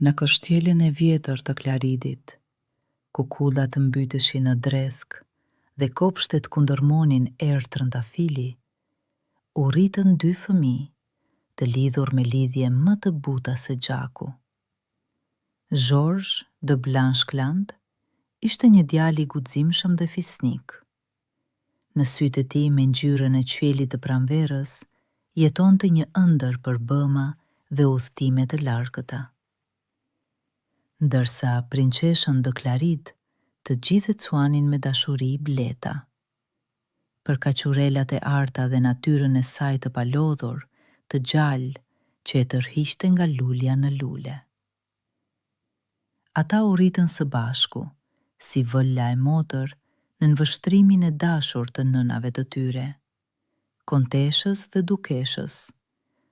Në kështjellën e vjetër të Klaridit, ku kullat mbyteshin në drethkë dhe kopshtet kundërmonin erë trëndafili, u rritën dy fëmijë të lidhur me lidhje më të buta se gjaku. Zhorzh dë Blanshkland ishte një djalë i guximshëm dhe fisnik. Në sytë e tij me ngjyrën e qiellit të pranverës jetonte një ëndërr për bëma dhe udhëtime të largëta. Ndërsa princeshën dë Klarid të gjithë e quanin me dashuri Bleta. Për kaçurrelat e arta dhe natyrën e saj të palodhur, të gjallë, që e tërhiqte nga lulja në lule. Ata u rritën së bashku, si vëlla e motër, nën vështrimin e dashur të nënave të tyre, konteshës dhe dukeshës,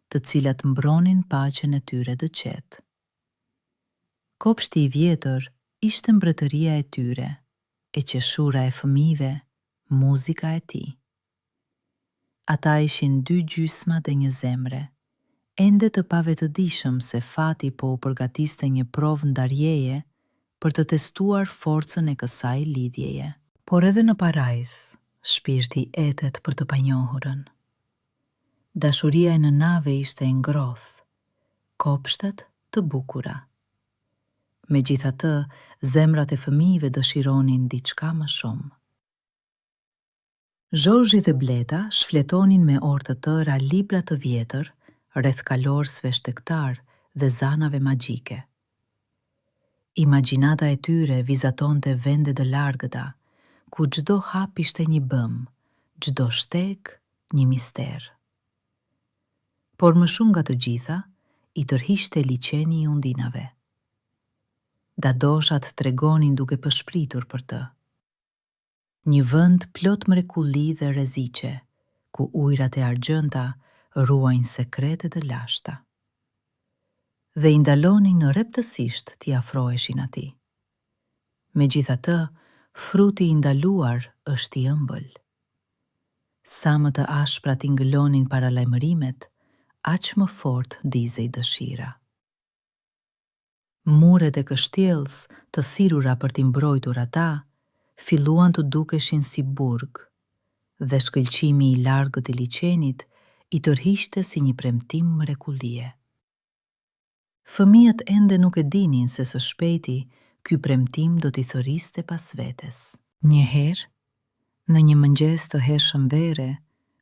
të cilat mbronin paqen e tyre të qetë. Kopshti i vjetër ishte mbretëria e tyre, e qeshura e fëmijëve muzika e tij. Ata ishin dy gjysmat e një zemre, ende të pavetëdijshëm se fati po u përgatiste një provë ndarjeje për të testuar forcën e kësaj lidhjeje. Por edhe në parajsë, shpirti etet për të panjohurën. Dashuria e nënave ishte e ngrohtë, kopshtet të bukura. Megjithatë, zemrat e fëmijëve dëshironin diçka më shumë. Zhorzhi dhe Bleta shfletonin me orë të tëra libra të vjetër rreth kalorësve shtegtarë dhe zanave magjike. Imagjinata e tyre vizatonte vende të largëta, ku çdo hap ishte një bëmë, çdo shteg një mister. Por më shumë nga të gjitha, i tërhiqte liqeni i undinave. Dadoshat tregonin duke pëshpritur për të. Një vend plot mrekulli dhe rreziqe, ku ujërat e argjendta ruajnë sekrete të lashta. Dhe i ndalonin rreptësisht t'i afroheshin atij. Megjithatë, fruti i ndaluar është i ëmbël. Sa më të ashpra tingëllonin paralajmërimet, aq më fort ndizej dëshira. Muret e kështjellës, të thirrura për t'i mbrojtur ata, filluan të dukeshin si burg, dhe shkëlqimi i largët i liqenit i tërhiqte si një premtim mrekullie. Fëmijët ende nuk e dinin se së shpejti ky premtim do t'i thërriste pas vetes. Një herë, në një mëngjes të hershëm vere,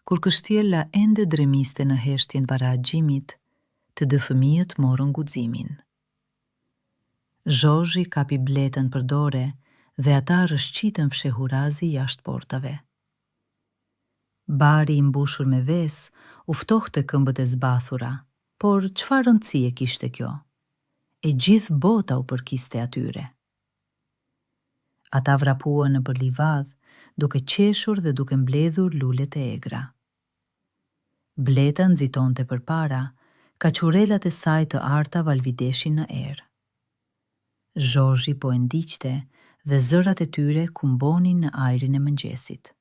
kur kështjella ende dremiste në heshtjen para agimit, të dy fëmijët morën guximin. Zhorzhi kapi Bletën për dore dhe ata rrëshqitën fshehurazi jashtë portave. Bari i mbushur me vesë u ftohte këmbët e zbathura, por çfarë rëndësie kishte kjo? E gjithë bota u përkiste atyre. Ata vrapuan nëpër livadh, duke qeshur dhe duke mbledhur lule të egra. Bleta nxitonte përpara, kaçurrelat e saj të arta valëviteshin në erë. Zhorzhi po e ndiqte dhe zërat e tyre kumbonin në ajrin e mëngjesit.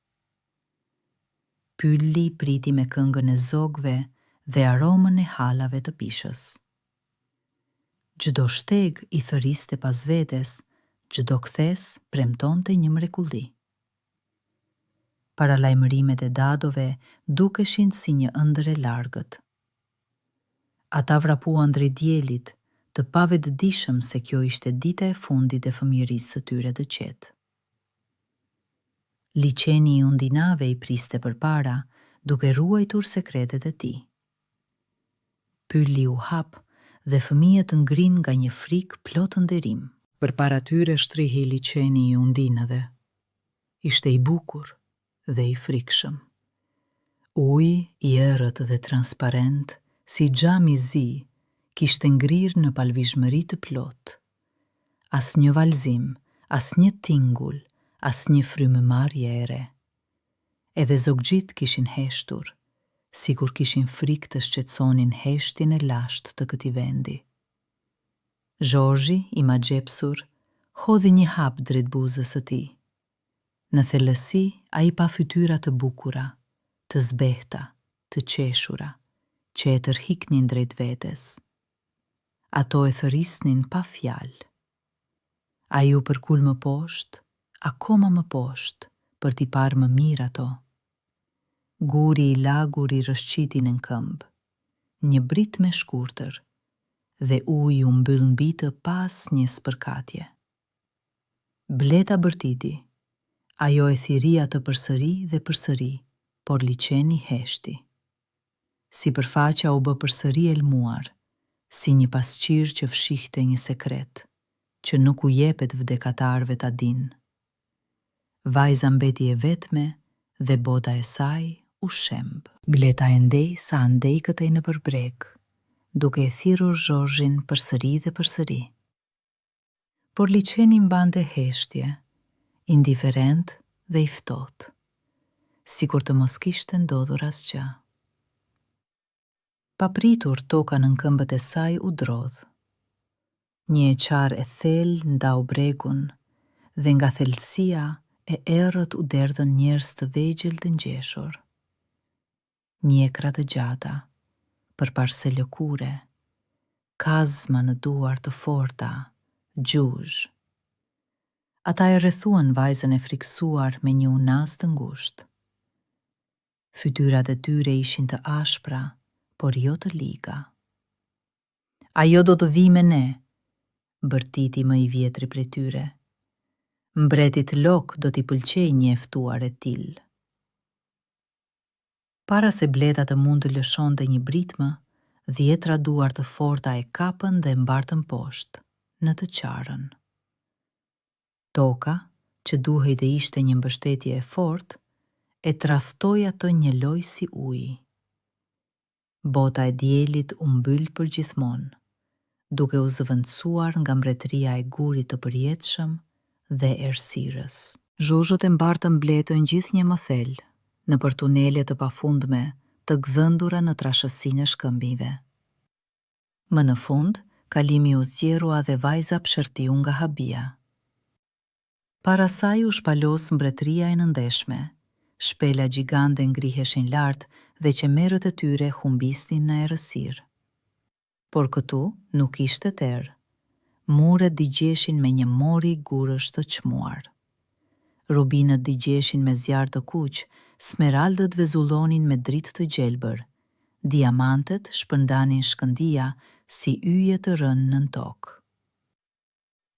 Pylli i priti me këngën e zogëve dhe aromën e halave të pishës. Çdo shteg i thërriste pas vetes, çdo kthesë premtonte një mrekulli. Paralajmërimet e dadove dukeshin si një ëndërr e largët. Ata vrapuan drejt diellit, të pavetëdijshëm se kjo ishte dita e fundit e fëmijërisë së tyre të qetë. Liqeni i undinave i priste përpara, duke ruajtur sekretet e tij. Pylli u hap dhe fëmijët ngrinë nga një frikë plot nderim. Përpara tyre shtrihej liqeni i undinave. Ishte i bukur dhe i frikshëm. Uji, i errët dhe transparent, si xham i zi, kishte ngrirë në palëvizshmëri të plotë. Asnjë valëzim, asnjë tingull, asnjë frymëmarrje e re. Edhe zogjtë kishin heshtur, sikur kishin frikë të shqetësonin heshtjen e lashtë të këtij vendi. Zhorzhi, i magjepsur, hodhi një hap drejt buzës së tij. Në thellësi ai pa fytyra të bukura, të zbehta, të qeshura, që e tërhiqnin drejt vetes. Ato e thërrisnin pa fjalë. Ai u përkul më poshtë, akoma më poshtë, për t'i parë më mirë ato. Guri i lagur i rrëshqiti nën këmbë. Një britmë e shkurtër, dhe uji u mbyll mbi të pa asnjë spërkatje. Bleta bërtiti. Ajo e thirri atë përsëri dhe përsëri, por liqeni heshti. Sipërfaqja u bë përsëri e lmuar, si një pasqyrë që fshihte një sekret, që nuk u jepet vdekatarëve ta dinë. Vajza mbeti e vetme dhe bota e saj u shemb. Bleta endej sa andej këtej nëpër breg, duke e thirrur Zhorzhin përsëri dhe përsëri. Por liqeni mbante heshtje, indiferent dhe i ftohtë, sikur të mos kishte ndodhur asgjë. Papritur toka nën këmbët e saj u drodh. Një e çarë e thellë ndau bregun dhe nga thellësia e errët u derdhën njerëz të vegjël të ngjeshur. Mjekra të gjata, përparëse lëkure, kazma në duar të forta, xhuzhë. Ata e rrethuan vajzën e frikësuar me një unazë të ngushtë. Fytyrat e tyre ishin të ashpra, por jo të liga. Ajo do të vijë me ne, bërtiti më i vjetri prej tyre. Mbretit Lok do t'i pëlqejë një e ftuar e tillë. Para se Bleta të mund të lëshonte një britmë, dhjetra duar të forta e kapën dhe e mbartën poshtë, në të çarën. Toka, që duhej të ishte një mbështetje e fortë, e tradhtoi atë njëlloj si uji. Bota e diellit u mbyll përgjithmonë, duke u zëvendësuar nga mbretëria e gurit të përjetshëm dhe errësirës. Xhuxhët e mbartën Bletën gjithnjë më thellë, nëpër tunele të pafundme, të gdhendura në trashësinë e shkëmbinjve. Më në fund, kalimi u zgjerua dhe vajza psherëtiu nga habia. Para saj u shpalos mbretëria e nëndheshme, shpella gjigande ngriheshin lart dhe qemerët e tyre humbisnin në errësirë. Por këtu nuk ishte terr. Muret digjeshin me një mori gurësh të çmuar. Rubinët digjeshin me zjarr të kuq, smeraldët vezullonin me dritë të gjelbër, diamantet shpërndanin shkëndija si yje të rënë nën tokë.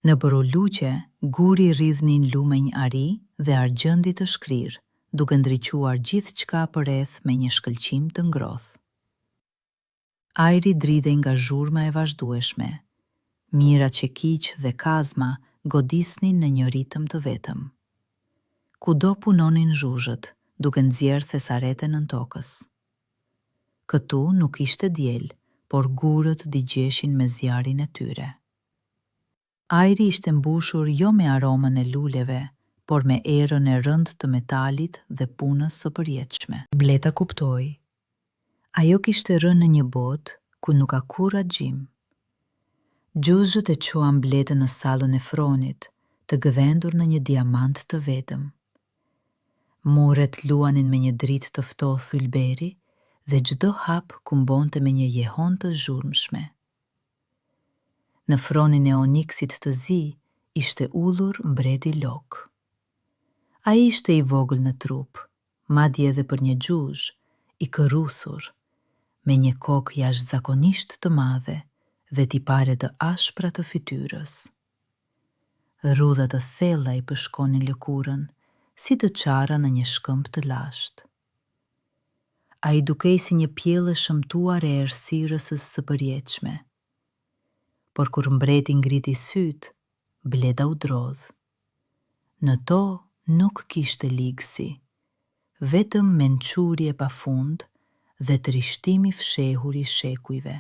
Nëpër ulluqe, guri rridhnin lumenj ari dhe argjendi të shkrirë, duke ndriçuar gjithçka përreth me një shkëlqim të ngrohtë. Ajri dridhej nga zhurma e vazhdueshme. Mijëra çekiçë dhe kazma godisnin në një ritëm të vetëm. Kudo punonin zhuzhët, duke nxjerrë thesaret e nëntokës. Këtu nuk ishte diell, por gurët digjeshin me zjarrin e tyre. Ajri ishte mbushur jo me aromën e luleve, por me erën e rëndë të metalit dhe punës së përjetshme. Bleta kuptoi. Ajo kishte rënë në një botë ku nuk ka kurrë agim. Xhuxhët e çuan Bletën në sallën e fronit, të gdhendur në një diamant të vetëm. Muret luanin me një dritë të ftohtë ylberi dhe çdo hap kumbonte me një jehonë të zhurmshme. Në fronin e oniksit të zi ishte ulur mbreti Lok. Ai ishte i vogël në trup, madje edhe për një xhuzh, i kërrusur, me një kokë jashtëzakonisht të madhe dhe tipare të ashpra të fytyrës. Rrudha të thella i përshkonin lëkurën, si të çara në një shkëmb të lashtë. Ai dukej si një pjellë e shëmtuar e errësirës së përjetshme. Por kur mbreti ngriti sytë, Bleda u drodh. Në to nuk kishte ligësi, vetëm mençuri e pafund dhe trishtim i fshehur i shekujve.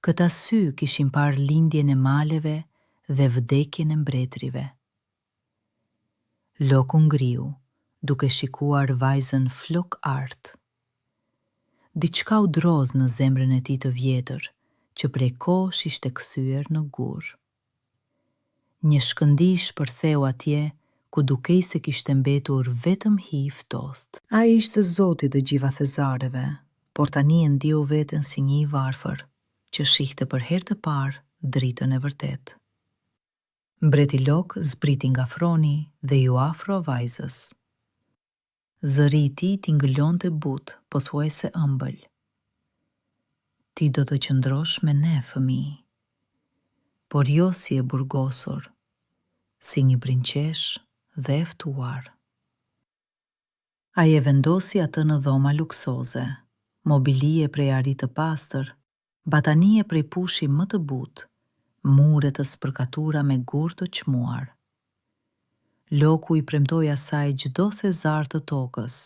Këta sy kishin parë lindjen e maleve dhe vdekjen e mbretërive. Loku ngriu, duke shikuar vajzën flokëartë. Diçka u drodh në zemrën e tij të vjetër, që prej kohësh ishte kthyer në gur. Një shkëndijë shpërtheu atje ku dukej se kishte mbetur vetëm hi i ftohtë. Ai ishte zot i të gjitha thesareve, por tani e ndjeu veten si një i varfër. që shihte për herë të parë dritën e vërtetë. Mbreti Lok zbriti nga froni dhe iu afrua vajzës. Zëri i tij tingëllonte butë, pothuajse ëmbël. Ti do të qëndrosh me ne, fëmijë. Por jo si e burgosur, si një prinqeshë dhe e ftuar. Ai e vendosi atë në dhoma luksoze, mobilie prej ari të pastër, batanije prej pushi më të butë, mure të spërkatura me gurë të çmuar. Loku i premtoi asaj çdo thesar të tokës,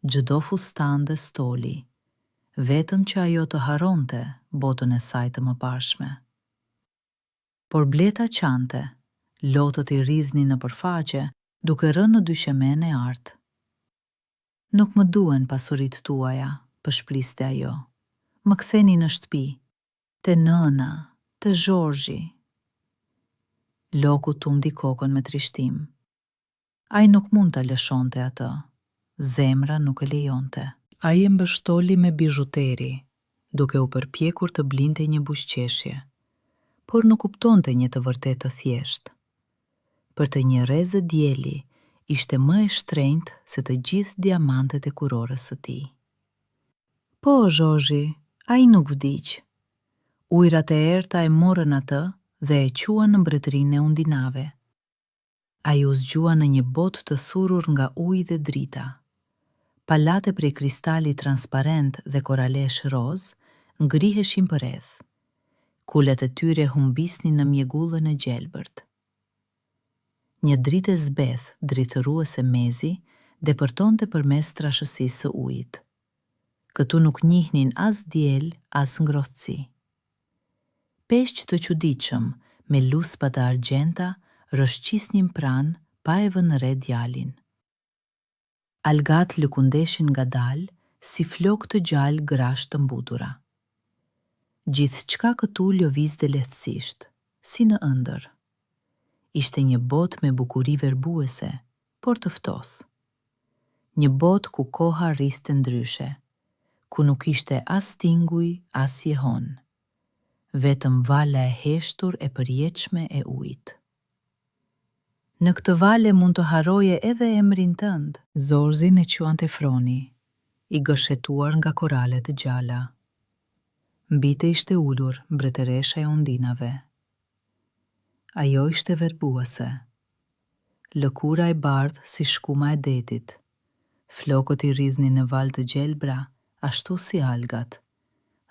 çdo fustan dhe stoli, vetëm që ajo të harronte botën e saj të mëparshme. Por Bleta qante, lotët i rridhnin nëpër faqe, duke rënë në dyshemenë e artë. Nuk më duhen pasuritë tuaja, pëshpliste ajo. Më ktheni në shtëpi, te nëna, te Zhorzhi. Loku tundi kokën me trishtim. Ai nuk mund ta lëshonte atë. Zemra nuk e lejonte. Ai e mbështolli me bizhuteri, duke u përpjekur të blinte një buzëqeshje, por nuk kuptonte një të vërtetë të thjeshtë. Për të një rreze dielli ishte më e shtrenjtë se të gjithë diamantet e kurorës së tij. Po, Zhorzhi, ai nuk vdiq. Ujërat e errëta e morën atë dhe e çuan në mbretërinë e undinave. Ai u zgjua në një botë të thurur nga uji dhe drita. Pallate prej kristali transparent dhe koralesh rozë ngriheshin përreth. Kulat e tyre humbisnin në mjegullën e gjelbërt. Një dritë e zbehtë, drithëruese mezi, depërtonte përmes trashësisë së ujit. Këtu nuk njihnin as diell, as ngrohtësi. Peshq të çuditshëm, me luspa të argjendta, rrëshqisnin pranë pa e vënë re djalin. Algat lëkundeshin ngadalë, si flokë të gjallë grash të mbutura. Gjithçka këtu lëvizte lehtësisht, si në ëndërr. Ishte një botë me bukuri verbuese, por të ftohtë. Një botë ku koha rridhte ndryshe, ku nuk ishte as tinguj, as jehonë. Vetëm vala e heshtur e përjetshme e ujit. Në këtë vale mund të harroje edhe emrin tënd. Zhorzhin e quante froni, i gërshetuar nga korale të gjalla. Mbi të ishte ulur mbretëresha e undinave. Ajo ishte verbuese. Lëkura e bardhë si shkuma e detit. Flokët i rridhnin në valë të gjelbra, ashtu si algat,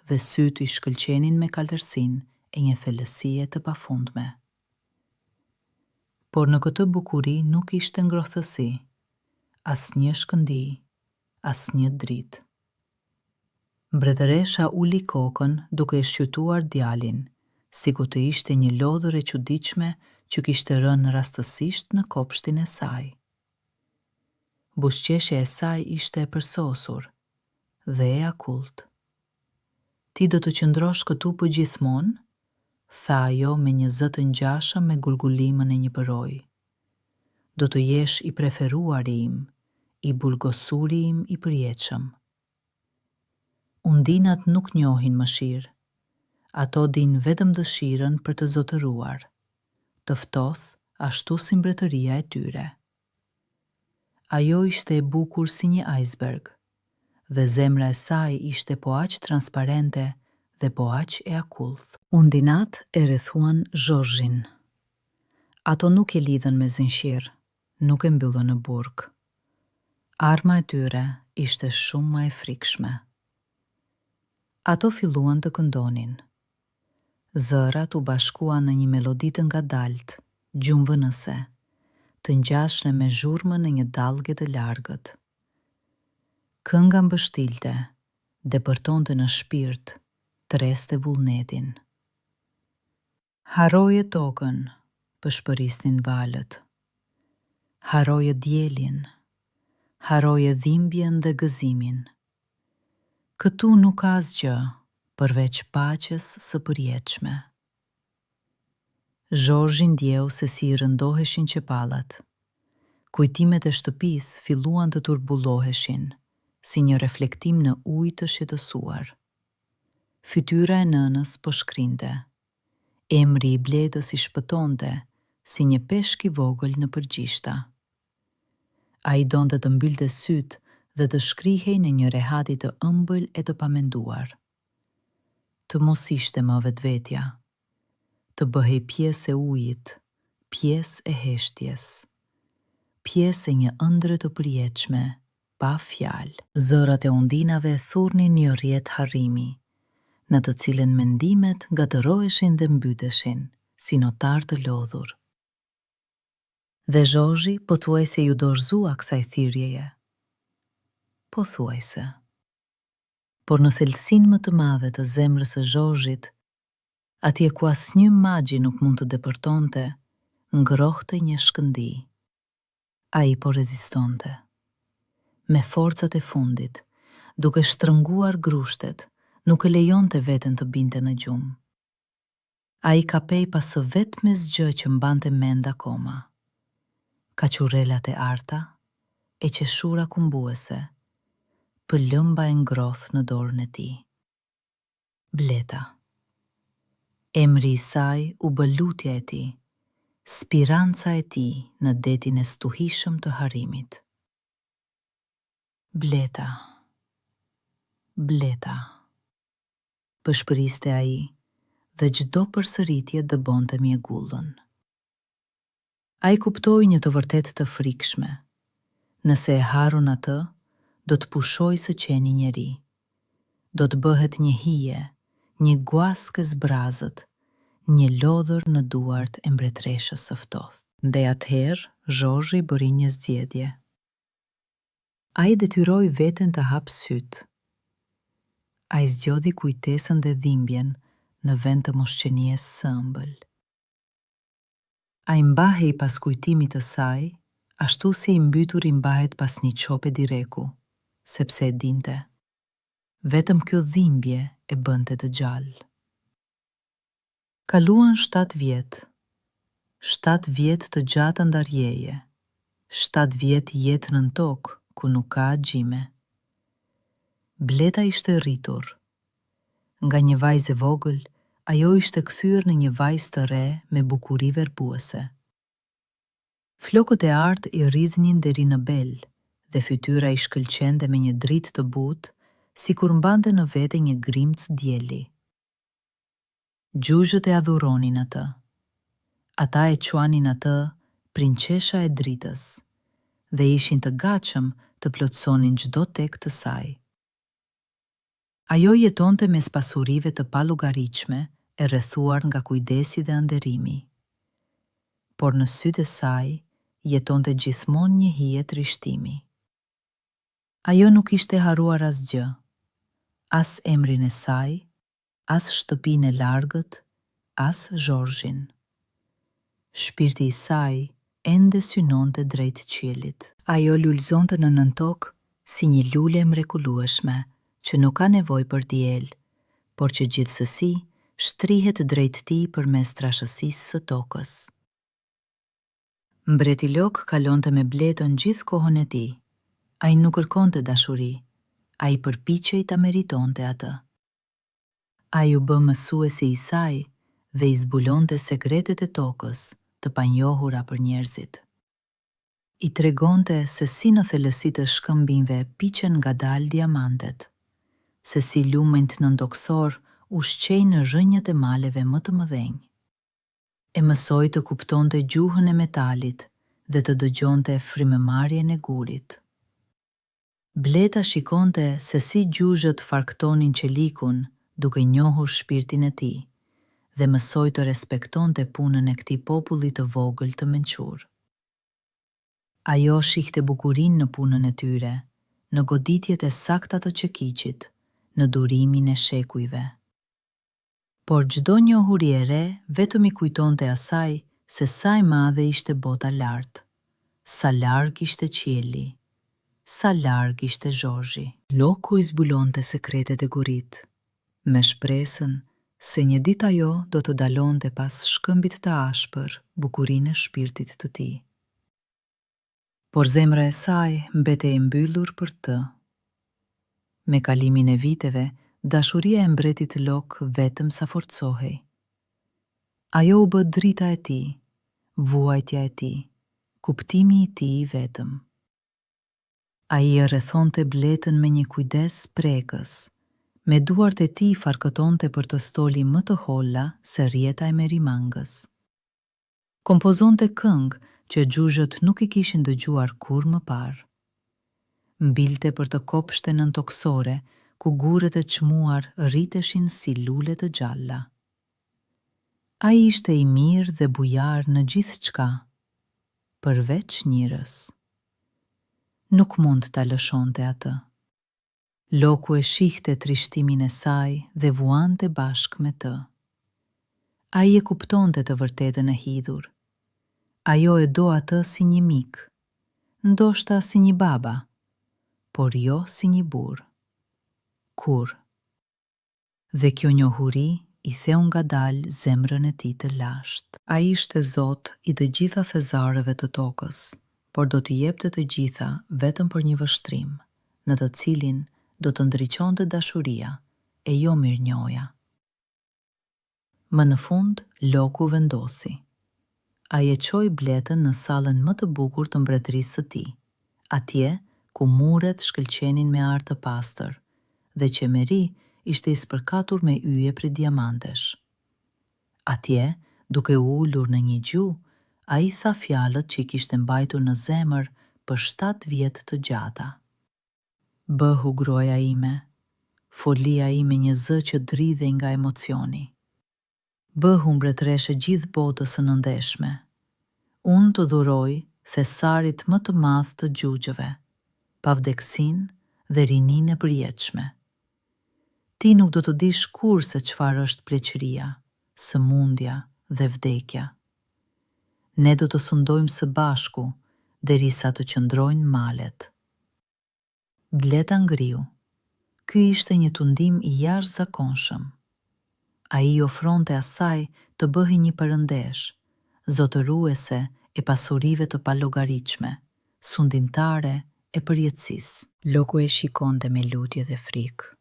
dhe sytë i shkëlqenin me kaltërsinë e një thellësie të pafundme. Por në këtë bukuri nuk ishte ngrohtësi, asnjë shkëndijë, asnjë dritë. Mbretëresha uli kokën duke e shqyrtuar djalin, sikur të ishte një lodër e çuditshme që kishte rënë rastësisht në kopshtin e saj. Buzëqeshja e saj ishte e përsosur dhe e akullt. Ti do të qëndrosh këtu përgjithmonë? tha ajo me një zë të ngjashëm me gurgullimën e një përroi. Do të jesh i preferuari im, i burgosuri im i përjetshëm. Undinat nuk njohin mëshirë. Ato dinë vetëm dëshirën për të zotëruar. Të ftohtë, ashtu si mbretëria e tyre. Ajo ishte e bukur si një ajsberg, dhe zemra e saj ishte po aq transparente dhe po aq e akullt. Undinat e rrethuan Zhorzhin. Ato nuk e lidhën me zinxhir, nuk e mbyllën në burg. Arma e tyre ishte shumë më e frikshme. Ato filluan të këndonin. Zërat u bashkuan në një melodi të ngadaltë, gjumëvënëse, të ngjashme me zhurmën e një dallge të largët. Kënga mbështillte, depërtonte në shpirt, treste vullnetin. Harroje tokën, pëshpërisnin valët. Harroje diellin. Harroje dhimbjen dhe gëzimin. Këtu nuk ka asgjë, përveç paqes së përjetshme. Zhorzhi ndjeu se si i rëndoheshin qepallat. Kujtimet e shtëpisë filluan të turbulloheshin, si një reflektim në ujë të shqetësuar. Fytyra e nënës po shkrinte. Emri i Bletës i shpëtonte, si një peshk i vogël nëpër gishta. Ai donte të mbyllte sytë dhe të shkrihej në një rehati të ëmbël e të pamenduar. Të mos ishte më vetvetja. Të bëhej pjesë e ujit, pjesë e heshtjes. Pjesë e një ëndrre të përjetshme, pa fjalë. Zërat e undinave thurnin një rrjetë harrimi, në të cilën mendimet ngatërroheshin dhe mbyteshin, si notarë të lodhur. Dhe Zhorzhi pothuajse iu dorëzua kësaj thirrjeje. Pothuajse. Por në thellësinë më të madhe të zemrës së Zhorzhit, atje ku asnjë magji nuk mund të depërtonte, ngrohte një shkëndijë. Ai po rezistonte. Me forcat e fundit, duke shtrënguar grushtet, nuk e lejonte veten të binte në gjumë. Ai kapej pas së vetmes gjë që mbante mend akoma. Kaçurrelat e arta, e qeshura kumbuese, pëllëmba e ngrohtë në dorën e tij. Bleta. Emri i saj u bë lutja e tij, spiranca e tij në detin e stuhishëm të harrimit. Bleta. Bleta. Pëshpëriste ai dhe çdo përsëritje dëbonte mjegullën. Ai kuptoi një të vërtetë të frikshme, nëse e harron atë, do të pushojë së qeni njeri. Do të bëhet një hije, një guaskë e zbrazët, një lodër në duart e mbretëreshës së ftohtë. Dhe atëherë Zhorzhi bëri një zgjedhje. Ai detyroi veten të hapë sytë. Ai zgjodhi kujtesën dhe dhimbjen në vend të mosqenies së ëmbël. Ai mbahej pas kujtimit të saj, ashtu si i mbyturi mbahet pas një cope direku, sepse e dinte. Vetëm kjo dhimbje e bënte të gjallë. Kaluan shtatë vjet. Shtatë vjet të gjata ndarjeje. Shtatë vjet jetë nën tokë, ku nuk ka agime. Bleta ishte rritur. Nga një vajzë e vogël, ajo ishte kthyer në një vajzë të re me bukuri verbuese. Flokët e artë i rridhnin deri në bel dhe fytyra i shkëlqente me një dritë të butë, sikur mbante në vete një grimcë dielli. Gjuzhët e adhuronin atë. Ata e quanin atë Prinçesha e Dritës dhe ishin të gatshëm të plotësonin çdo tek të saj. Ajo jetonte mes pasurive të pallogaritshme e rrethuar nga kujdesi dhe ëndërrimi. Por në sytë e saj jetonte gjithmonë një hije trishtimi. Ajo nuk kishte harruar asgjë, as emrin e saj, as shtëpinë e largët, as Zhorzhin. Shpirti i saj ende synonte drejt qiellit. Ajo lulëzonte në nëntokë si një lule e mrekullueshme që nuk ka nevojë për diell, por që gjithsesi shtrihet drejt tij përmes trashësisë së tokës. Mbreti Lok kalonte me Bletën gjithë kohën e tij. Ai nuk kërkonte dashuri, ai përpiqej ta meritonte atë. Ai u bë mësuesi i saj dhe i zbulonte sekretet e tokës, të panjohura për njerëzit. I tregonte se si në thellësi të shkëmbinjve piqen ngadalë diamantet, se si lumenjtë nëntokësorë ushqejnë rrënjët e maleve më të mëdhenj. E mësoi të kuptonte gjuhën e metalit dhe të dëgjonte frymëmarrjen e gurit. Bleta shikonte se si gjuzhët farkëtonin çelikun duke njohur shpirtin e tij dhe mësoi të respektonte punën e këtij populli të vogël të mençur. Ajo shihte bukurinë në punën e tyre, në goditjet e sakta të çekiçit, në durimin e shekujve. Por çdo njohuri e re vetëm i kujtonte asaj se sa e madhe ishte bota lart, sa larg ishte qielli, sa larg ishte Zhorzhi. Loku i zbulonte sekretet e gurit, me shpresën se një ditë ajo do të dallonte pas shkëmbit të ashpër bukurinë e shpirtit të tij. Por zemra e saj mbetej e mbyllur për të. Me kalimin e viteve, dashuria e mbretit Lok vetëm sa forcohej. Ajo u bë drita e tij, vuajtja e tij, kuptimi i tij i vetëm. Ai e rrethonte Bletën me një kujdes prekës, me duart e tij farkëtonte për të stoli më të holla se rrjeta e merimangës. Kompozonte këngë që xhuxhët nuk i kishin dëgjuar kurrë më parë. Mbillte për të kopshte nëntokësore ku gurët e çmuar rriteshin si lule të gjalla. Ai ishte i mirë dhe bujar në gjithçka, përveç njërës. Nuk mund ta lëshonte atë. Loku e shihte trishtimin e saj dhe vuante bashkë me të. Ai e kuptonte të vërtetën e hidhur. Ajo e do atë si një mik, ndoshta si një baba, por jo si një burrë. Kurrë. Dhe kjo njohuri i theu ngadalë zemrën e tij të lashtë. Ai ishte zot i të gjitha thesareve të tokës, por do t'i jepte të gjitha vetëm për një vështrim, në të cilin do të ndriçonte dashuria, e jo mirënjohja. Më në fund, Loku vendosi. Ai e çoi Bletën në sallën më të bukur të mbretërisë së tij, atje ku muret shkëlqenin me ar të pastër dhe qemeri ishte i spërkatur me yje prej diamantesh. Atje, duke u ulur në një gju, ai tha fjalët që i kishte mbajtur në zemër për shtatë vjet të gjata. Bëhu gruaja ime, foli ai me një zë që dridhej nga emocioni. Bëhu mbretëreshë e gjithë botës së nëndheshme. Unë të dhuroj thesarit më të madh të xhuxhëve, pavdekësinë dhe rininë e përjetshme. Ti nuk do të dish kurrë se çfarë është pleqëria, sëmundja dhe vdekja. Ne do të sundojmë së bashku derisa të qëndrojnë malet. Bleta ngriu. Ky ishte një tundim i jashtëzakonshëm. Ai i ofronte asaj të bëhej një perëndeshë, zotëruese e pasurive të pallogaritshme, sundimtare e përjetësisë. Loku e shikonte me lutje dhe frikë.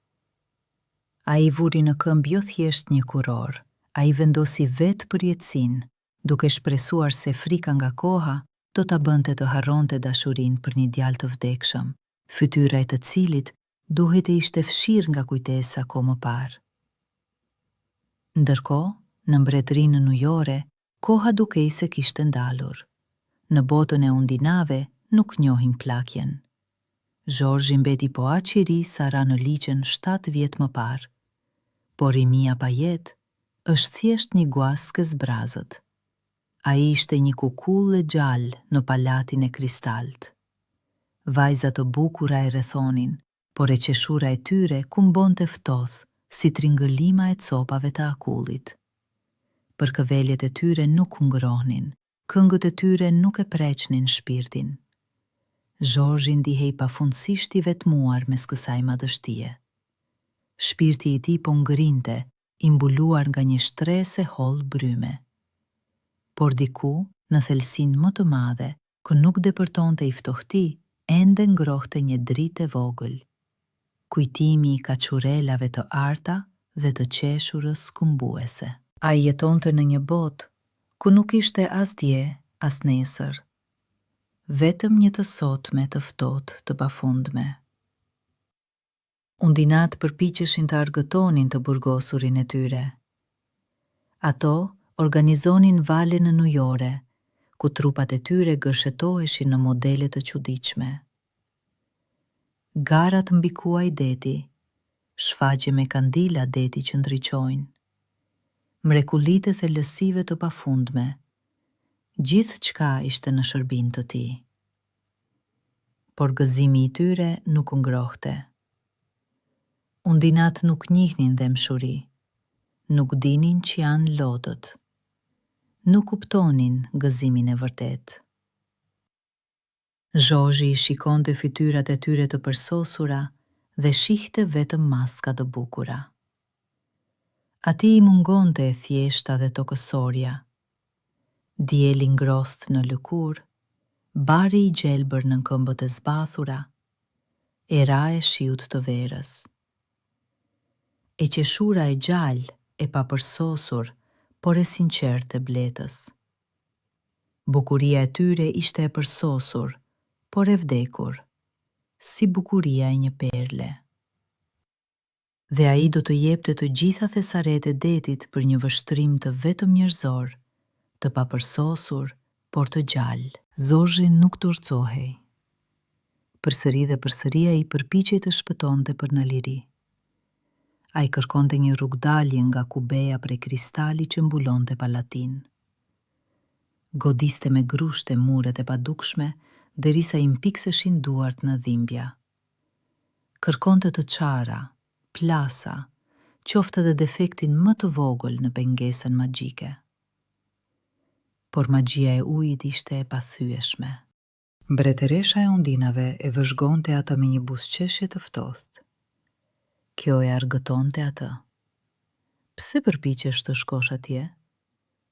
Ai vuri në këmbë jo thjesht një kurorë, ai vendosi vetë përjetësinë, duke shpresuar se frika nga koha do ta bënte të harronte dashurinë për një djalë të vdekshëm, fytyra e të cilit duhej të ishte fshirë nga kujtesa kohë më parë. Ndërkohë, në mbretërinë nujore, koha dukej se kishte ndalur. Në botën e undinave nuk njohin plakjen. Zhorzhi mbeti po aq i ri sa ra në liqen shtatë vjet më parë. Por rinia pa jetë është thjesht një guaskë e zbrazët. Ai ishte një kukull e gjallë në pallatin e kristaltë. Vajza të bukura e rrethonin, por e qeshura e tyre kumbonte ftohtë si tringëllima e copave të akullit. Përkëdheljet e tyre nuk ngrohnin, këngët e tyre nuk e preqnin shpirtin. Zhorzhi ndihej pafundësisht i vetmuar mes kësaj madhështie. Shpirti i tij po ngrinte i mbuluar nga një shtresë e hollë bryme. Por diku, në thellësinë më të madhe, ku nuk depërtonte i ftohti, ende ngrohte një dritë e vogël. Kujtimi i kaçurrelave të arta dhe të qeshurës kumbuese. Ai jetonte në një botë, ku nuk ishte as dje, as nesër. Vetëm një të sotme të ftohtë të pafundme. Undinat përpiqeshin të argëtonin të burgosurin e tyre. Ato organizonin valle nënujore, ku trupat e tyre gërshetoheshin në modele të çuditshme. Garat mbi kuaj deti, shfaqje me kandila deti që ndriçojnë, mrekullitë e thellësive të pafundme, gjithçka ishte në shërbim të tij. Por gëzimi i tyre nuk ngrohte. Undinat nuk njihnin dhembshuri, nuk dinin ç'janë lotët. Nuk kuptonin gëzimin e vërtetë. Zhorzhi i shikonte fytyrat e tyre të përsosura dhe shihte vetëm maska të bukura. Atij i mungonte e thjeshta dhe tokësorja. Dielli i ngrohtë në lëkurë, bari i gjelbër nën këmbët e zbathura, era e shiut të verës. E qeshura e gjallë, e papërsosur, por e sinqertë e Bletës. Bukuria e tyre ishte e përsosur, por e vdekur, si bukuria e një perle. Dhe ai do të jepte të gjitha thesaret e detit për një vështrim të vetëm njerëzor, të papërsosur, por të gjallë. Zhorzhi nuk dorëzohej. Përsëri dhe përsëri ai përpiqej të shpëtonte për në liri. Ai kërkonte një rrugëdalje nga kubeja prej kristali që mbulonte pallatin. Godiste me grushte muret e padukshme derisa i mpikseshin duart në dhimbja. Kërkonte të çara, plasa, qoftë edhe defektin më të vogël në pengesën magjike. Por magjia e ujit ishte e pathyeshme. Mbretëresha e ondinave e vëzhgonte atë me një buzëqeshje të ftohtë. Kjo e argëtonte atë. Pse përpiqesh të shkosh atje?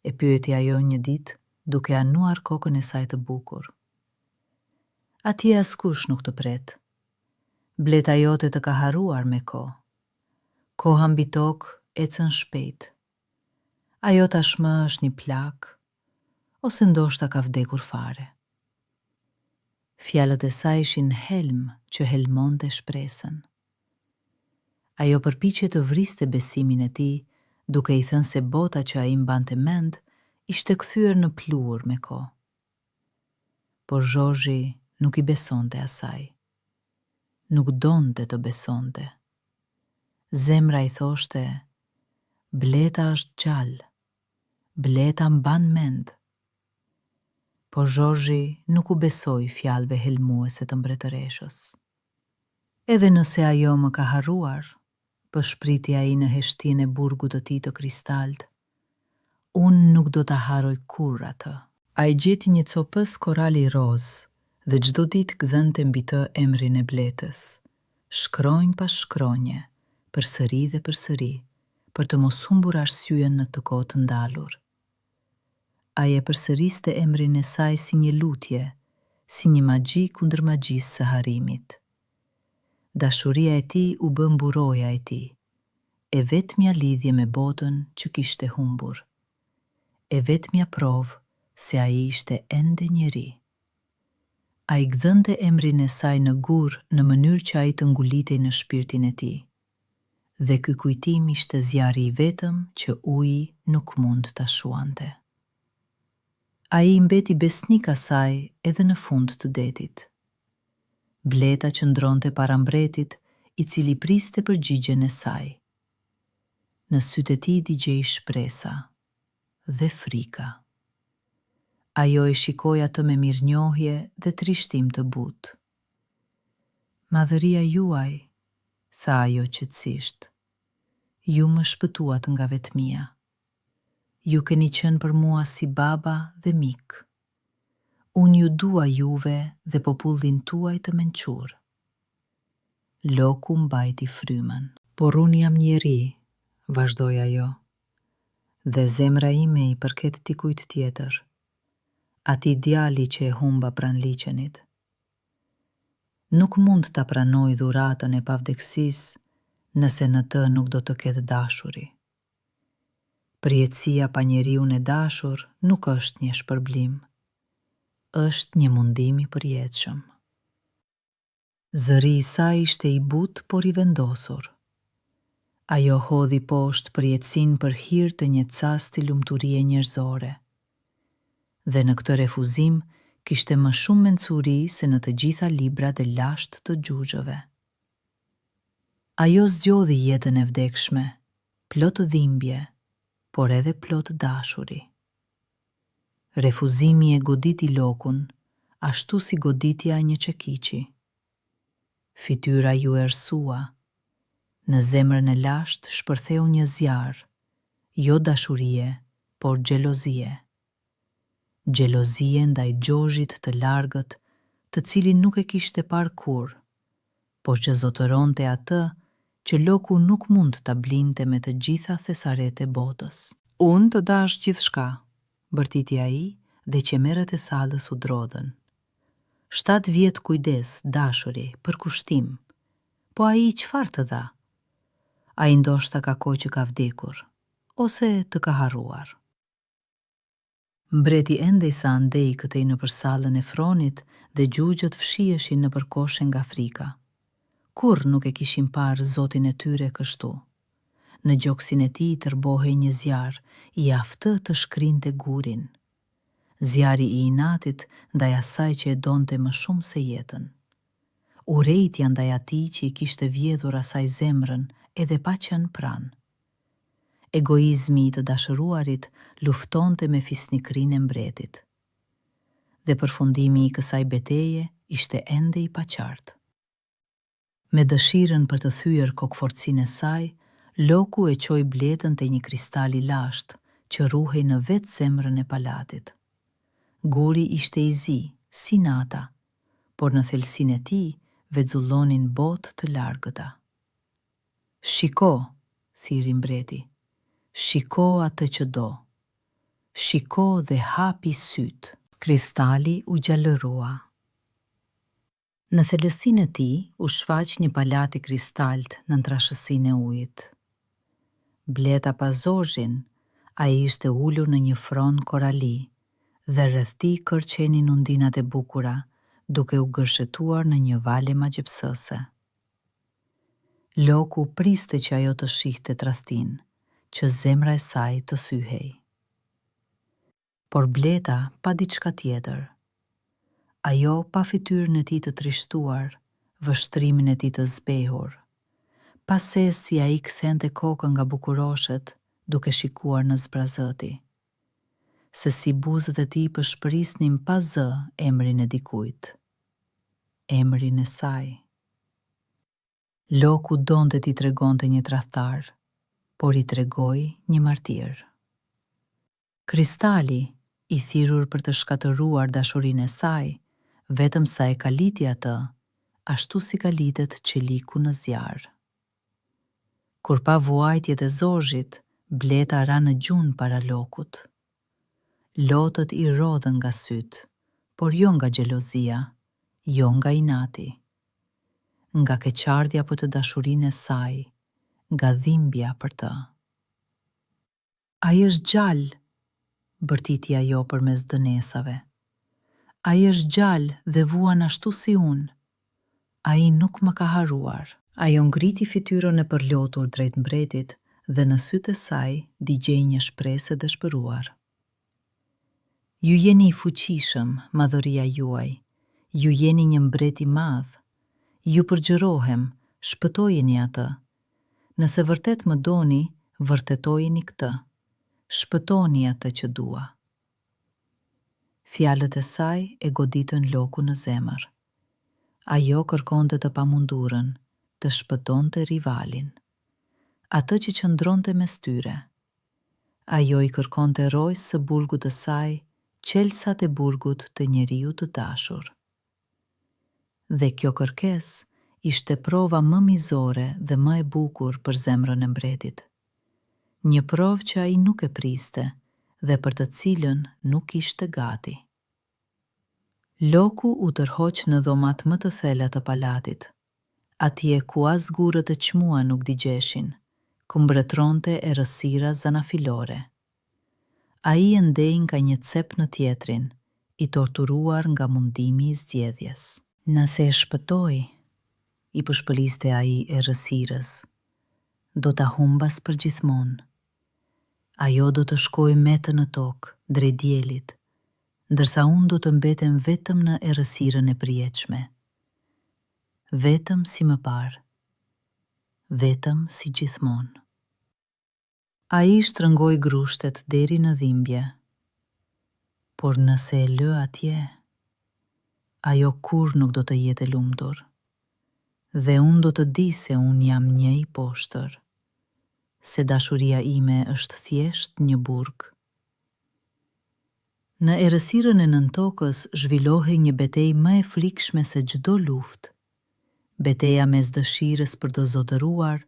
e pyeti ajo një ditë duke anuar kokën e saj të bukur. Atje askush nuk të pret. Bleta jote të ka harruar me kohë. Koha mbi tokë ecën shpejt. Ajo tashmë është një plakë, ose ndoshta ka vdekur fare. Fjalët e saj ishin helm që helmonte shpresën. Ajo përpiqej të vriste besimin e tij, duke i thënë se bota që ai mbante mend ishte kthyer në pluhur me kohë. Por Zhorzhi nuk i besonte asaj. Nuk donte të besonte. Zemra i thoshte, Bleta është gjallë. Bleta mban mend. Por Zhorzhi nuk u besoi fjalëve helmuese të mbretëreshës. Edhe nëse ajo më ka harruar, pëshpriti ai në heshtjen e burgut të tij të kristaltë, unë nuk do ta harroj kurrë atë. Ai gjeti një copëz korali rozë dhe çdo ditë gdhënte mbi të emrin e Bletës, shkronjë pas shkronje, përsëri dhe përsëri, për të mos humbur arsyen në të kohë të ndalur. Ai e përsëriste emrin e saj si një lutje, si një magji kundër magjisë së harrimit. Dashuria e tij u bë mburoja e tij, e vetmja lidhje me botën që kishte humbur, e vetmja provë se ai ishte ende njeri. Ai gdhënte emrin e saj në gur në mënyrë që ai të ngulitej në shpirtin e tij. Dhe ky kujtim ishte zjarri i vetëm që uji nuk mund ta shuante. Ai i mbeti besnik asaj edhe në fund të detit. Bleta qëndronte para mbretit, i cili priste përgjigjen e saj. Në sytë e tij digjej shpresa. Dhe frika. Ajo e shikoi atë me mirënjohje dhe trishtim të butë. Madhëria juaj, tha ajo qetësisht, ju më shpëtuat nga vetmia. Ju keni qenë për mua si baba dhe mik. Unë ju dua juve dhe popullin tuaj të mençur. Loku mbajti frymën. Por unë jam njeri, vazhdoi ajo, dhe zemra ime i përket dikujt tjetër, atij djali që e humba pranë liqenit. Nuk mund ta pranoj dhuratën e pavdekësisë nëse në të nuk do të ketë dashuri. Përjetësia pa njeriun e dashur nuk është një shpërblim. Është një mundim i përjetshëm. Zëri i saj ishte i butë por i vendosur. Ajo hodhi poshtë përjetësinë për hir të një casti lumturie njerëzore. Dhe në këtë refuzim kishte më shumë mençuri se në të gjitha librat e lashtë të xhuxhëve. Ajo zgjodhi jetën e vdekshme, plot dhimbje, por edhe plot dashuri. Refuzimi e goditi Lokun, ashtu si goditja e një çekiçi. Fytyra iu errësua. Në zemrën e lashtë shpërtheu një zjarr, jo dashurie, por xhelozie. Xhelozie ndaj Xhozhit të largët, të cilin nuk e kishte parë kurrë, por që zotëronte atë që Loku nuk mund ta blinte me të gjitha thesaret e botës. Unë të dhashë gjithçka, bërtiti ai dhe qemerët e sallës u drodhën. Shtatë vjet kujdes, dashuri, përkushtim. Po ai çfarë të dha? Ai ndoshta ka kohë që ka vdekur, ose të ka harruar. Mbreti endej sa andej këtej nëpër sallën e fronit dhe xhuxhët fshiheshin nëpër koshe nga frika. Kurrë nuk e kishin parë zotin e tyre kështu. Në gjoksin e tij tërbohej një zjarr i aftë të shkrinte gurin. Zjarri i inatit ndaj asaj që e donte më shumë se jetën. Urrejtja ndaj atij që i kishte vjedhur asaj zemrën edhe pa qenë pranë. Egoizmi i të dashuruarit luftonte me fisnikërinë e mbretit. Dhe përfundimi i kësaj beteje ishte ende i paqartë. Me dëshirën për të thyer kokëfortësinë e saj, Loku e çoi Bletën te një kristal i lashtë që ruhej në vetë zemrën e palatit. Guri ishte i zi, si nata, por në thellësinë e tij vezullonin botë të largëta. Shiko, thirri mbreti, shiko atë që do. Shiko dhe hapi sytë. Kristali u gjallërua. Në thellësinë e tij u shfaq një palat i kristaltë nën trashësinë e ujit. Bleta pa Zorzhin, ai ishte ulur në një fron korali dhe rreth tij kërcenin undinat e bukura duke u gërshetuar në një valle magjepsëse. Loku priste që ajo të shihte tradhtinë, që zemra e saj të thyhej. Por Bleta pa diçka tjetër. Ajo pa fytyrën e tij të trishtuar, vështrimin e tij të zbehur. Pa sesi ai kthente kokën nga bukuroshet duke shikuar në zbrazëti. Se si buzët e tij pëshpërisnin pa zë emrin e dikujt. Emrin e saj. Loku donte t'i tregonte një tradhtar, por i tregoi një martir. Kristali, i thirrur për të shkatërruar dashurinë e saj, vetëm sa e kaliti atë, ashtu si kalitet çeliku në zjarr. Kur pa vuajtjet e Zorzhit, Bleta ra në gjunjë para Lokut. Lotët i rrodhën nga sytë, por jo nga xhelozia, jo nga inati. Nga keqardhja për të dashurin e saj, nga dhimbja për të. Ai është gjallë! bërtiti ajo përmes dënesave. Ai është gjallë dhe vuan ashtu si unë! Ai nuk më ka harruar. Ajo ngriti fytyrën e përlotur drejt mbretit dhe në sytë e saj digjej një shpresë e dëshpëruar. Ju jeni i fuqishëm, madhëria juaj, ju jeni një mbret i madh. Ju përgjërohem, shpëtojeni atë. Nëse vërtet më doni, vërtetojeni këtë. Shpëtoni atë që dua. Fjalët e saj e goditën Lokun në zemër. Ajo kërkonte të pamundurën, të shpëtonte rivalin. Atë që qëndronte mes tyre. Ajo i kërkonte rojës së burgut të saj çelësat e burgut të njeriut të dashur. Dhe kjo kërkesë ishte prova më mizore dhe më e bukur për zemrën e mbretit. Një provë që ai nuk e priste dhe për të cilën nuk ishte gati. Loku u tërhoq në dhomat më të thella të palatit, atje ku as gurët e çmuar nuk digjeshin, ku mbretëronte errësira zanafillore. Ai endej nga një cep në tjetrin, i torturuar nga mundimi i zgjedhjes. Nëse e shpëtoj, i pëshpëriste ai errësirës, do ta humbas përgjithmonë. Ajo do të shkojë me të në tokë, drejt diellit, ndërsa unë do të mbetem vetëm në errësirën e përjetshme. Vetëm si më parë. Vetëm si gjithmonë. Ai shtrëngoi grushtet deri në dhimbje. Por nëse e lë atje, ajo kurrë nuk do të jetë e lumtur. Dhe unë do të di se unë jam një i poshtër. Se dashuria ime është thjesht një burg. Në errësirën e nëntokës zhvillohej një betejë më e frikshme se çdo luftë, beteja mes dëshirës për të zotëruar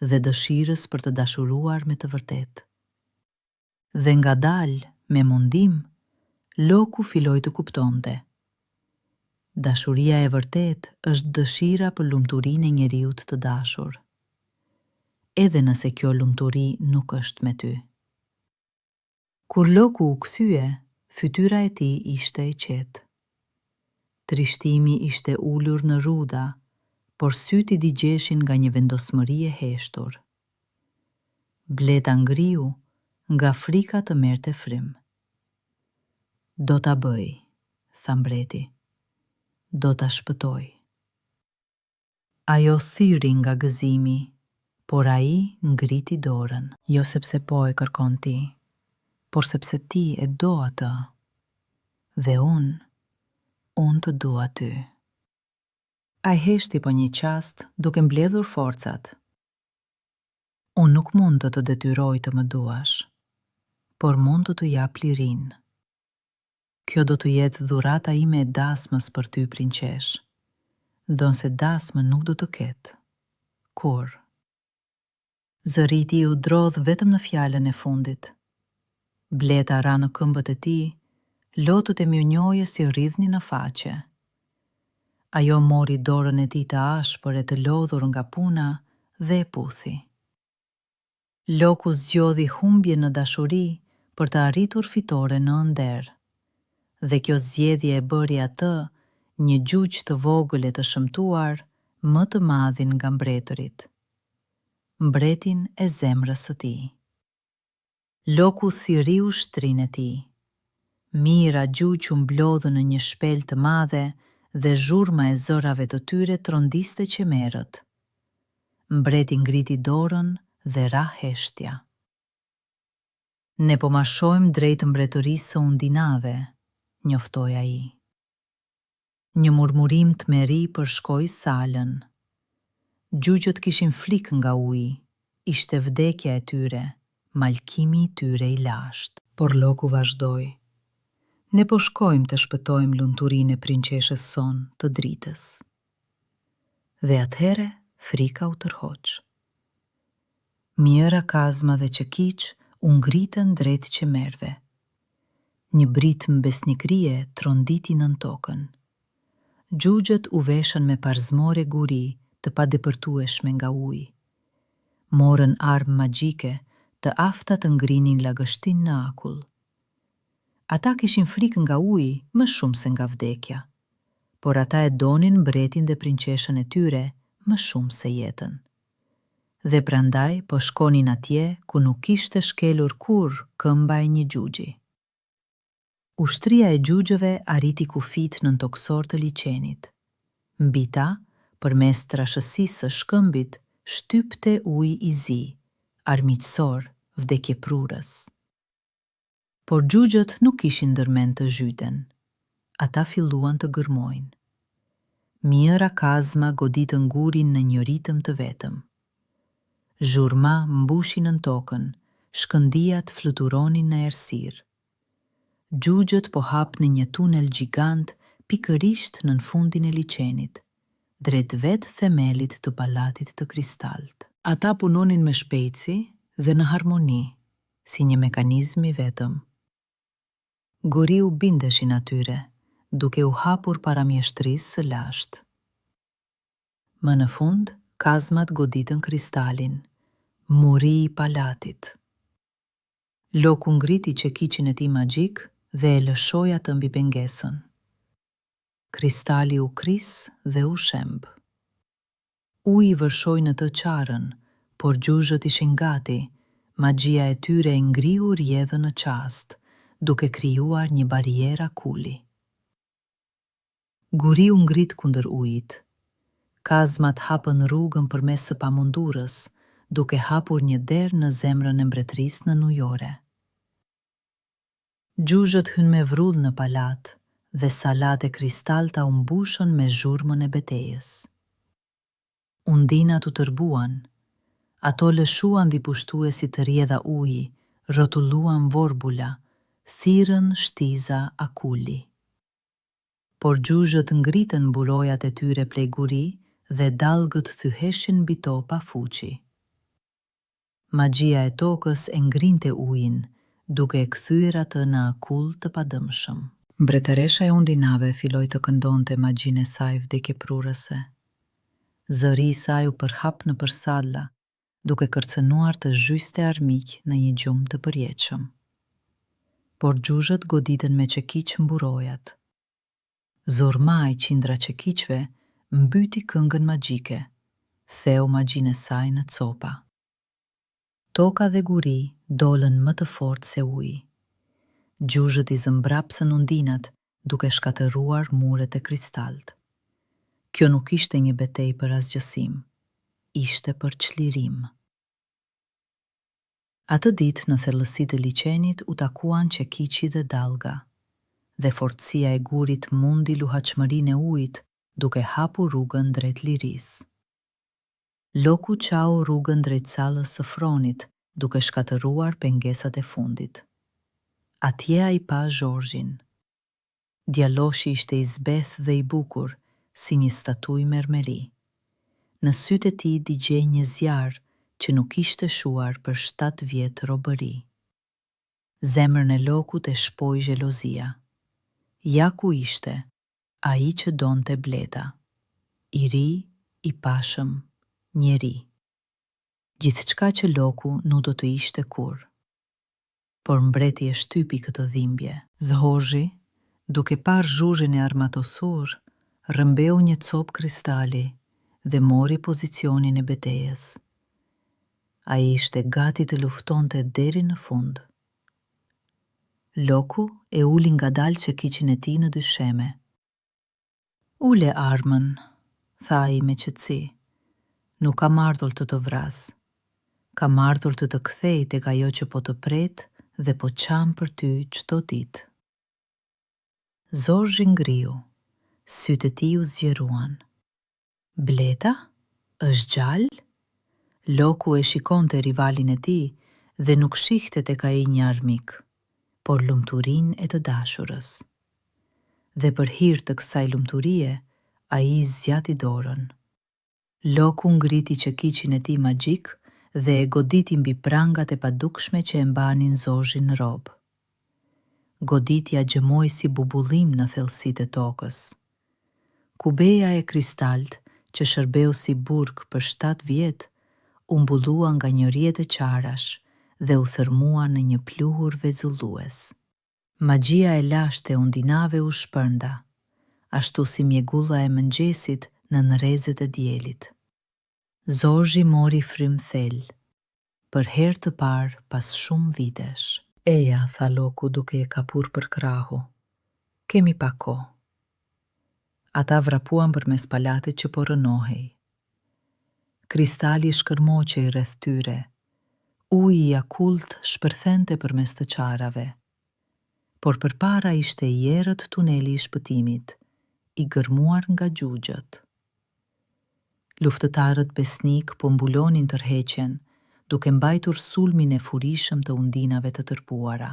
dhe dëshirës për të dashuruar me të vërtetë. Dhe ngadalë, me mundim, Loku filloi të kuptonte. Dashuria e vërtetë është dëshira për lumturinë e njeriut të dashur. edhe nëse kjo lumturi nuk është me ty. Kur Loku u kthye, fytyra e tij ishte e qetë. Trishtimi ishte ulur në rrudha, por sytë i digjeshin nga një vendosmëri e heshtur. Bleta ngriu, nga frika të merrte frymë. Do ta bëj, tha mbreti. Do ta shpëtoj. Ajo thirri nga gëzimi, por ai ngriti dorën. Jo sepse po e kërkon ti, por sepse ti e do atë. Dhe unë, unë të dua ty. Ai heshti për një çast, duke mbledhur forcat. Unë nuk mund të të detyroj të më duash, por mund të të jap lirinë. Kjo do të jetë dhurata ime e dasmës për ty, prinqeshë. Ndonëse dasmë nuk do të ketë. Kurrë. Zëri i tij u drodh vetëm në fjalën e fundit. Bleta ra në këmbët e tij, lotët e mirënjohjes i rridhnin në faqe. Ajo mori dorën e tij të ashpër e të lodhur nga puna dhe e puthi. Loku zgjodhi humbjen në dashuri për të arritur fitoren në ëndërr. Dhe kjo zgjedhje e bëri atë, një gjugj të vogël e të shëmtuar, më të madhin nga mbretërit. Mbretin e zemrës së tij. Loku thirri ushtrinë e tij. Mijëra gjugj u mblodhën në një shpellë të madhe dhe zhurma e zërave të tyre trondiste qemerët. Mbreti ngriti dorën dhe ra heshtja. Ne po marshojmë drejt mbretërisë së undinave, njoftoi ai. Një murmurimë tmerri përshkoi salën. Gjugjët kishin frikë nga uji, ishte vdekja e tyre, mallkimi i tyre i lashtë. Por Loku vazhdoi, Ne po shkojmë të shpëtojmë lumturinë e prinqeshës sonë të dritës. Dhe atëherë frika u tërhoq. Mijëra kazma dhe çekiçë u ngritën drejt qemerëve. Një britmë besnikërie tronditi nëntokën. Xhuxhët u veshën me parzmore guri të padepërtueshme nga uji. Morën armë magjike të afta të ngrinin lagështinë në akull. Ata kishin frikë nga uji më shumë se nga vdekja. Por ata e donin mbretin dhe prinqeshën e tyre më shumë se jetën. Dhe prandaj po shkonin atje ku nuk kishte shkelur kurrë këmba e një xhuxhi. Ushtria e xhuxhëve arriti kufijtë nëntokësorë të liqenit. Mbi ta, përmes trashësisë së shkëmbit, shtypte ujë i zi, armiqësor, vdekjeprurës. Por xhuxhët nuk kishin ndërmend të zhyten. Ata filluan të gërmojnë. Mijëra kazma goditën gurin në një ritëm të vetëm. Zhurma mbushi nëntokën, shkëndijat fluturonin në errësirë. Xhuxhët po hapnin një tunel gjigant pikërisht nën fundin e liqenit, drejt vetë themelit të pallatit të kristaltë. Ata punonin me shpejtësi dhe në harmoni, si një mekanizëm i vetëm. Guri u bindeshin atyre, duke u hapur para mjeshtrisë së lashtë. Më në fund, kazmat goditën kristalin, muri i pallatit. Loku ngriti çekiçin e tij magjik dhe e lëshoi atë mbi pengesën. Kristali u kris dhe u shemb. Uji vërshoi në të çarën, por xhuxhët ishin gati, magjia e tyre e ngriu rrjedhën në çast, duke krijuar një barrierë akulli. Guri u ngrit kundër ujit. Kazmat hapën rrugën përmes së pamundurës, duke hapur një derë në zemrën e mbretërisë nënujore. Xhuxhët hynë me vrull në pallat dhe sallat e kristalta u mbushën me zhurmën e betejës. Undinat u tërbuan. Ato lëshuan mbi pushtuesit rrjedha uji, rrotulluan vorbulla, thirrën shtiza akulli. Por xhuxhët ngritën mburojat e tyre prej guri dhe dallgët thyheshin mbi to pa fuqi. Magjia e tokës e ngrinte ujin, duke e kthyer atë në akull të padëmshëm. Mbretëresha e undinave filloi të këndonte magjinë e saj vdekjeprurëse. Zëri i saj u përhap nëpër salla, duke kërcënuar të zhyste armiq në një gjumë të përjetshëm. Por xhuxhët goditën me çekiç mburojat. Zhurma e qindra çekiçëve mbyti këngën magjike, theu magjinë e saj në copa. Toka dhe guri dolën më të fortë se uji. Xhuxhët i zmbrapsën undinat duke shkatërruar muret e kristaltë. Kjo nuk ishte një betejë për asgjësim, ishte për çlirim. Atë ditë në thellësi të liqenit u takuan çekiçi dhe dallga, dhe fortësia e gurit mundi luhatshmërinë e ujit duke hapur rrugën drejt lirisë. Loku çau rrugën drejt sallës së fronit duke shkatërruar pengesat e fundit. Atje ai pa Zhorzhin. Djaloshi ishte i zbehtë dhe i bukur, si një statujë mermeri. Në sytë e tij digjej një zjarr që nuk ishte shuar për shtatë vjet robëri. Zemrën e Lokut e shpoi xhelozia. Ja ku ishte, ai që donte Bleta. I ri, i pashëm, njeri. Gjithçka që Loku nuk do të ishte kurrë. Por mbreti e shtypi këtë dhimbje. Zhorzhi, duke parë xhuxhin e armatosur, rrëmbeu një copë kristali dhe mori pozicionin e betejës. Ai ishte gati të luftonte deri në fund. Loku e uli ngadalë çekiçin e tij në dysheme. Ule armën, tha ai me qetësi. Nuk kam ardhur të të vras. Kam ardhur të të kthej tek ajo që po të pret dhe po qan për ty çdo ditë. Zhorzhi ngriu. Sytë e tij u zgjeruan. Bleta? Është gjallë? Loku e shikonte rivalin e tij dhe nuk shihte tek ai një armik, por lumturinë e të dashurës. Dhe për hir të kësaj lumturie, ai zgjati dorën. Loku ngriti çekiçin e tij magjik dhe e goditi mbi prangat e padukshme që e mbanin Zhorzhin rob. Goditja gjëmoi si bubullimë në thellësitë e tokës. Kubeja e kristaltë që shërbeu si burg për shtatë vjet, u mbulua nga një rrjedhë e çarash dhe u thërrmua në një pluhur vezullues. Magjia e lashtë e undinave u shpërnda, ashtu si mjegulla e mëngjesit nën rrezet e diellit. Zhorzhi mori frymë thellë, për herë të parë pas shumë vitesh. Eja, tha Loku duke e kapur për krahu. Kemi pak kohë. Ata vrapuan përmes pallatit që po rrënohej. Kristali shkërmoqej rreth tyre. Uji i akullt shpërthente përmes të çarave. Por përpara ishte i errët tuneli i shpëtimit, i gërmuar nga xhuxhët. Luftëtarët besnikë po mbulonin tërheqjen, duke mbajtur sulmin e furishëm të undinave të tërbuara.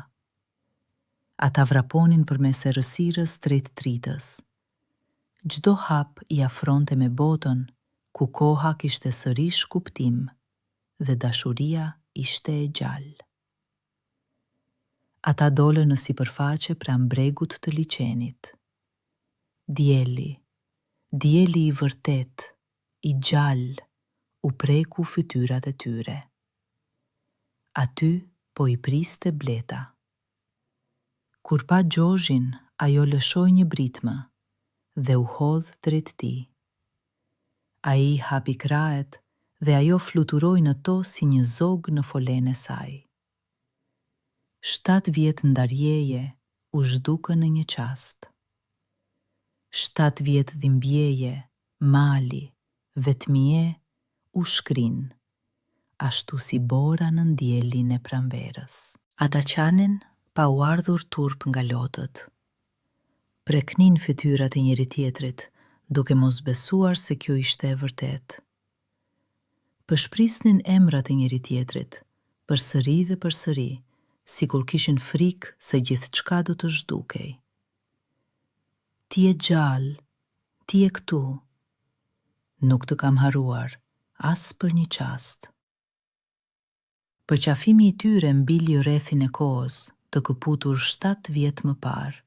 Ata vraponin përmes errësirës drejt dritës. Çdo hap i afronte me botën ku koha kishte sërish kuptim dhe dashuria ishte e gjallë. Ata dolën në sipërfaqe pranë bregut të liqenit. Dielli, dielli i vërtetë, i gjallë, u preku fytyrat e tyre. Aty po i priste Bleta. Kur pa Zhorzhin, ajo lëshoi një britmë dhe u hodh drejt tij. Ai hapi krahët dhe ajo fluturoi në to si një zog në folenë e saj. Shtatë vjet ndarjeje u zhdukën në një çast. Shtatë vjet dhimbjeje, mali, vetmie u shkrinë, ashtu si bora nën diellin e pranverës. Ata qanin pa u ardhur turp nga lotët. Preknin fytyrat e njëri-tjetrit, duke mos besuar se kjo ishte e vërtetë. Pëshprisnin emrat e njëri-tjetrit, përsëri dhe përsëri, sikur kishin frikë se gjithçka do të zhdukej. Ti je gjallë, ti je këtu. Nuk të kam harruar, as për një çast. Përqafimi i tyre mbilli rrethin e kohës, të këputur shtatë vjet më parë,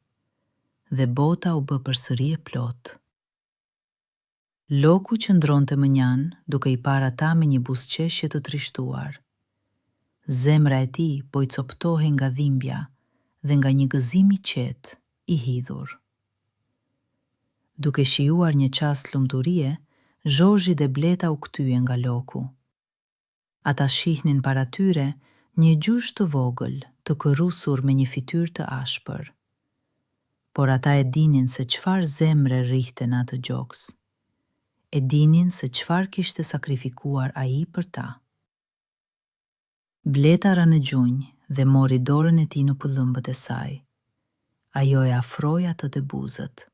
dhe bota u bë përsëri e plotë. Loku qëndronte mënjanë duke i parë ata me një buzëqeshje të trishtuar. Zemra e tij po i copëtohej nga dhimbja dhe nga një gëzim i qetë, i hidhur. Duke shijuar një çast lumturie, Zhorzhi dhe Bleta u kthyen nga Loku. Ata shihnin para tyre një gjush të vogël, të kërrusur me një fytyrë të ashpër. Por ata e dinin se çfarë zemre rrihte në atë gjoks. E dinin se çfarë kishte sakrifikuar ai për ta. Bleta ra në gjunjë dhe mori dorën e tij në pëllëmbët e saj. Ajo e afroi atë te buzët.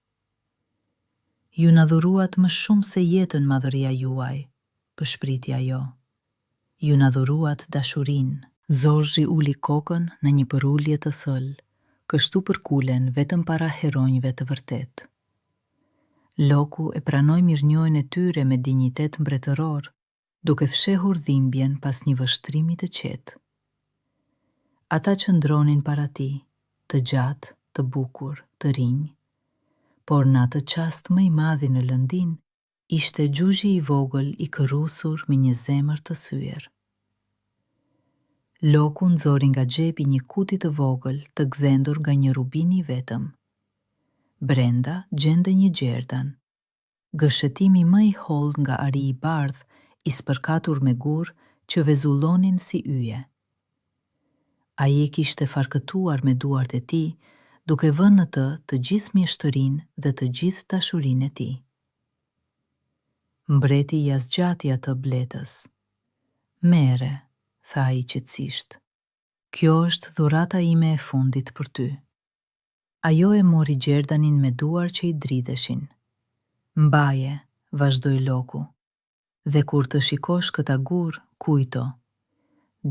Ju na dhuruat më shumë se jetën madhëria juaj, pëshpriti ajo. Ju na dhuruat dashurinë. Zhorzhi uli kokën në një përulje të thellë, kështu përkulen vetëm para heronjve të vërtetë. Loku e pranoi mirënjohjen e tyre me dinjitet mbretëror, duke fshehur dhimbjen pas një vështrimi të qetë. Ata qëndronin para tij, të gjatë, të bukur, të rinj, por në atë çast më i madhi në lëndinë ishte xhuxhi i vogël i kërrusur me një zemër të thyer. Loku nxori nga xhepi një kuti të vogël të gdhendur nga një rubin i vetëm. Brenda gjendej një gjerdan, Gërshetimi më i hollë nga ari i bardhë i spërkatur me gurë që vezullonin si yje. Ai e kishte farkëtuar me duart e tij, duke vënë në të të gjithë mjeshtërinë dhe të gjithë dashurinë e tij. Mbreti ia zgjati atë Bletës. Merre, tha ai qetësisht. Kjo është dhurata ime e fundit për ty. Ajo e mori gjerdanin me duar që i dridheshin. Mbaje, vazhdoi Loku. Dhe kur të shikosh këta gurë, kujto.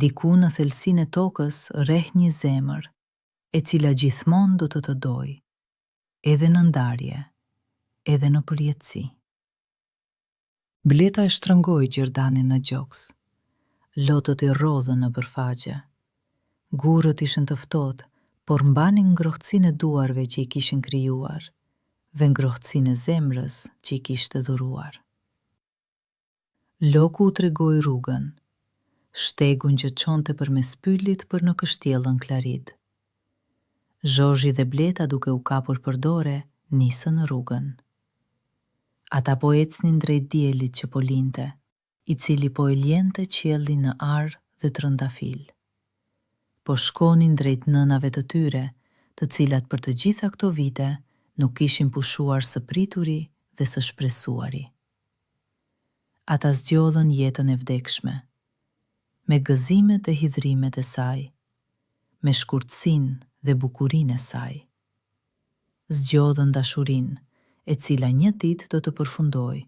Diku në thellësinë e tokës rreh një zemër, e cila gjithmonë do të të dojë. Edhe në ndarje, edhe në përjetësi. Bleta e shtrëngoi gjerdanin në gjoks. Lotët i rrodhën nëpër faqe. Gurët ishin të ftohtë, por mbanin ngrohtësinë e duarve që i kishin krijuar dhe ngrohtësinë e zemrës që i kishte dhuruar. Loku u tregoi rrugën, shtegun që çonte përmes pyllit për në kështjellën Klarid. Zhorzhi dhe Bleta duke u kapur për dore nisën rrugën. Ata po ecnin drejt diellit që po lindte, i cili po e lyente qiellin në ar dhe trëndafil. Po shkonin drejt nënave të tyre, të cilat për të gjitha këto vite nuk kishin pushuar së prituri dhe së shpresuari. Ata zgjodhën jetën e vdekshme, me gëzimet dhe hidhrimet e saj, me shkurtësinë dhe bukurinë e saj. Zgjodhën dashurinë, e cila një ditë do të përfundojë,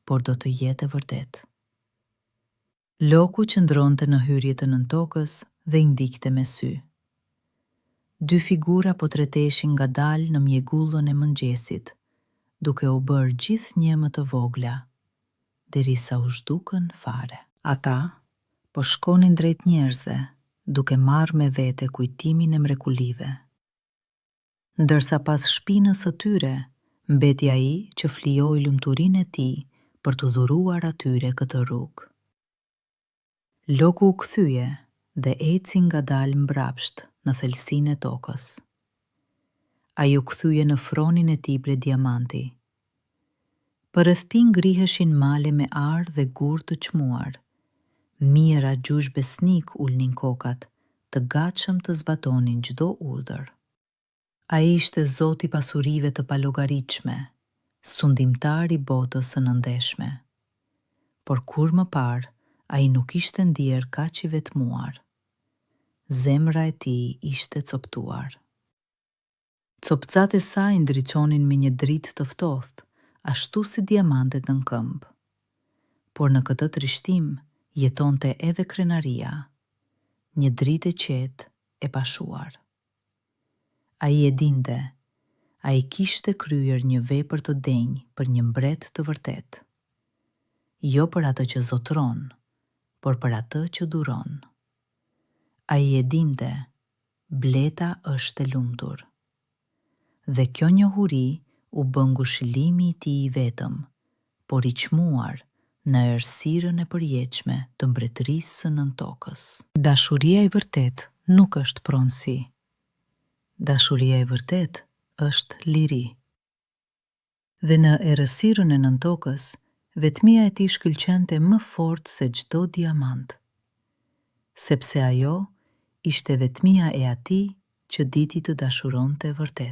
por do të jetë e vërtetë. Loku qëndronte në hyrje të nëntokës dhe i ndiqte me sy. Dy figura po treteshin ngadalë në mjegullën e mëngjesit, duke u bërë gjithnjë më të vogla, derisa u zhdukën fare. Ata po shkonin drejt njerëzve, duke marrë me vete kujtimin e mrekullive. Ndërsa pas shpinës së tyre mbeti ai që flijoi lumturinë e tij për t'u dhuruar atyre këtë rrugë. Loku u kthye dhe eci ngadalë mbrapsht në thellësinë e tokës. Ai u kthye në fronin e tij ble diamanti. Përreth tij ngriheshin male me ar dhe gurë të çmuar. Mijëra xhuxhë besnikë ulnin kokat, të gatshëm të zbatonin çdo urdhër. Ai ishte zot i pasurive të pallogaritshme, sundimtar i botës së nëndheshme. Por kurrë më parë ai nuk ishte ndier kaq i vetmuar. Zemra e tij ishte copëtuar. Copëzat e saj ndriçonin me një dritë të ftohtë, ashtu si diamantet nën këmbë. Por në këtë trishtim jetonte edhe krenaria, një dritë e qetë e pashuar. Ai e dinte, ai kishte kryer një vepër të denjë për një mbret të vërtetë. Jo për atë që zotëron, por për atë që duron. Ai e dinte Bleta është e lumtur. Dhe kjo njohuri u bë ngushëllimi i tij i vetëm. por i çmuar në errësirën e përjetshme të mbretërisë së nëntokës. Dashuria e vërtetë nuk është pronësi. Dashuria e vërtetë është liri. Dhe në errësirën e nëntokës, vetmia e tij shkëlqente më fort se çdo diamant. Sepse ajo ishte vetmia e atij që diti të dashuronte vërtet.